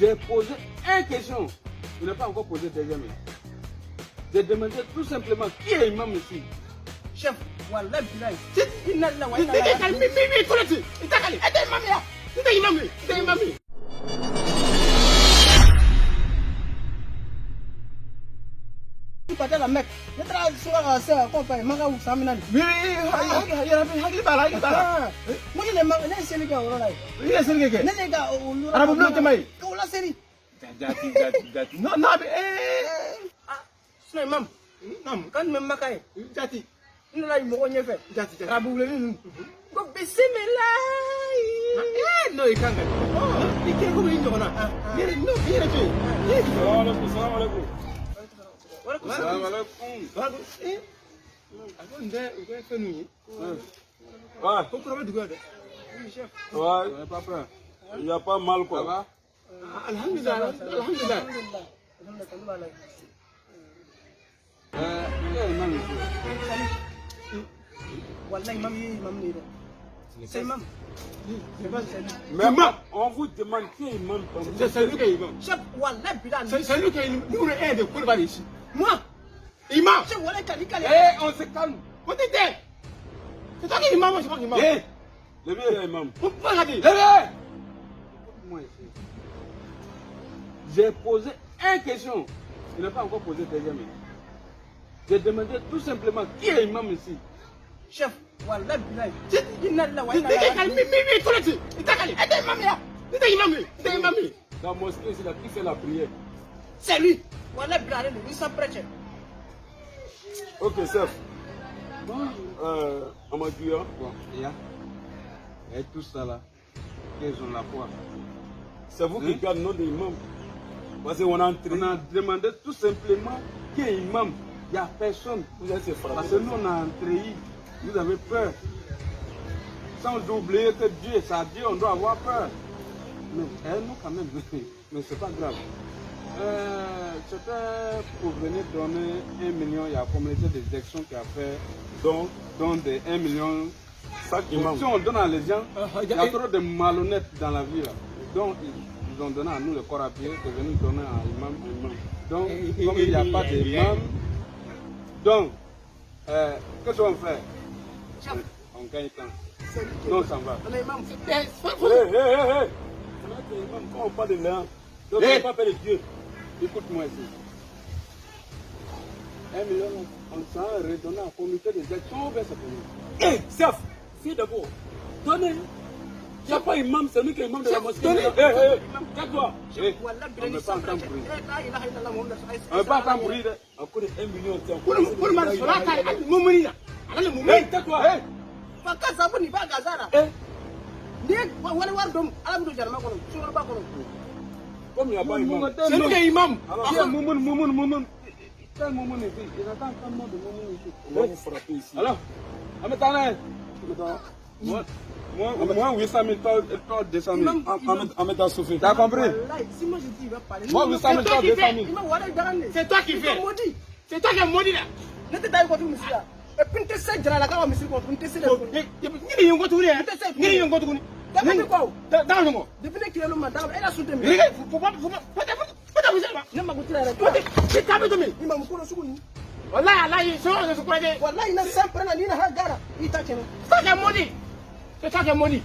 J'ai posé une question. Il n'a pas encore posé deuxième. J'ai demandé tout simplement qui est imam ici. Chef, wallahi bilahi. Inna lillahi wa inna ilaihi. Mi toleti. Itakali. E tɛ imam ya. N tɛ imam ye. N tɛ imam ye. Tu partais à la Mecque. Ne taara sunka ka se ka kɔn ma ka wusa min na nin. Oui, hakili b'a la, hakili b'a la. N ko ne de ma ne ye seli kɛ o yɔrɔ la yen. I ye seli kɛ. Ne de ka olu. Arabu bulon tɛ ma ye. K'o laseli. Jati, jati, jati. Non, non, mais eh. Ah, sinon imam. Naam. Kan tun bɛ Maka ye. Jati. N nana mɔgɔw ɲɛfɛ. Jati, jati. Arabu wuleni ninnu. Ko bisimilayi. Eh, non, i kan ka. I kɛ komi i ɲɔgɔnna. I yɛrɛ, non, i yɛrɛ to yen. Salam alaikum, salam alaikum. Waaleykum Salam alaikum. Eh. A ko nin tɛ u kɛ fɛn ninnu ye. Ouais, Ko kura bɛ dugu la dɛ. ouais, pas peur. Il n'y a pas mal quoi. Ça va? Alhamdulillah, alhamdulillah. Alhamdulillah. Alhamdulillah, tanu b'a la ye. Qui est imam ici? Wallahi imam ye imam de ye dɛ. C'est imam. Mais on vous demande qui est imam. C'est lui qui est imam. Chef, wallahi bilahi. C'est lui qui est imam. Numéro 1 de Koulibaly ici. Moi, Imam. chef, wallahi kali kali. Eh, on se calme. Ko tɛ tɛ. C'est toi qui es imam, moi je suis pas imam. Eh, levez imam. Pourquoi la dit? Levez! Écoute-moi ici. J'ai posé une question. Il n'a pas encore posé deuxième. J'ai demandé tout simplement qui est imam ici. Chef, wallahi bilahi. Inna lillahi wa inna Mi ilaihi. mi toleti. Itakali. E tɛ imam ya. N tɛ imam ye. N tɛ imam ye. Dans la mosquée, c'est là qui fait la prière. C'est lui. Wallahi bilahi, ale de, il s'en prête. Ok, chef. Bon, Amadou, hein. Bon, il y a. Et tout ça là, qu'ils ont la foi. C'est vous qui gardez le nom de l'imam. Parce qu'on a entré. On a demandé tout simplement qui est imam. Il n'y a personne. Vous allez se frapper. Parce que nous, on a entré. Vous avez peur. Sans oublier que Dieu, c'est à Dieu, on doit avoir peur. Mais nous, quand même, mais c'est pas grave. C'était pour venir donner 1 million. Il y a la communauté des actions qui a fait don de 1 million. Chaque imam. Si on donne à les gens, il y a trop de malhonnêtes dans la vie. Là. Donc, ils ont donné à nous le corps à pied de venir donner à imam, imam. Donc, comme il n'y a pas d'imam, donc, qu'est-ce qu'on fait? Chef, On gagne temps. c'est lui qui est Non, ça va. On est imam. Hé, hé, hé, hé! Quand on parle de l'un, donc on ne pas parler de Dieu. Écoute-moi ici. 1 million, on s'en redonne à la communauté des actions vers sa communauté. Hé, Saf, fais d'abord. Donnez. Il n'y a pas imam, c'est lui qui est imam de la mosquée. Donnez. Hé, hé, tais-toi. Hé, Wallahi on bilahi, ne il veut pas s'en entendre prête. bruit. Eh, la ilaha illallah, Muhammad rasulullah. On ne veut pas entendre bruit. Encore 1 million, tiens. Koulibaly sɔrɔ ta ye mumuni na. Ale ni mumuni. Hé, tais-toi. Hé, Fa ka sabu ni ba gazara. hé. Ni ye wale wari dɔn, Ala bɛ don jahanama kɔnɔ, sunkaloba kɔnɔ. Comme il n'y a pas imam. C'est lui qui est imam. Alors, qui est Moumoun, Moumoun, Moumoun? Quel Moumoun ici? Il attend un nom de Moumoun ici. On va vous frapper ici. Alors, Ametane. Moi, 800 000, toi, 200 000. Ahmed Soufi. T'as compris? Wallahi, si moi je dis, il va parler. Moi, 800 000, toi, 200 000. Imam, wala dagan ne. C'est toi qui fais. Maudit. C'est toi qui es maudit là. Ne tɛ taa i kɔ tugun misiri la. Et puis n tɛ se Jarala ka misiri kɔ tuguni, n tɛ se dɛ tuguni. Ni nin ye n kɔ tuguni yɛ. Ni nin ye n kɔ tuguni. Daga bɛ kɔ o. Daga ninnu kɔ. Depuis ne kirel'o ma, daga e ka sun tɛ minɛ. Rege, faut pas, faut pas, faut pas, faut pas, faut pas. Ne mako t'i la yɛrɛ. Faut pas, t'as besoin de min. Imam ko dɔ sugu nin. Wallahi, alahi, c'est vrai, c'est quoi? Wallahi na san pɛrɛn na n'i na ha gara, i ta tiɲɛna. C'est toi qui es maudit. C'est toi qui es maudit.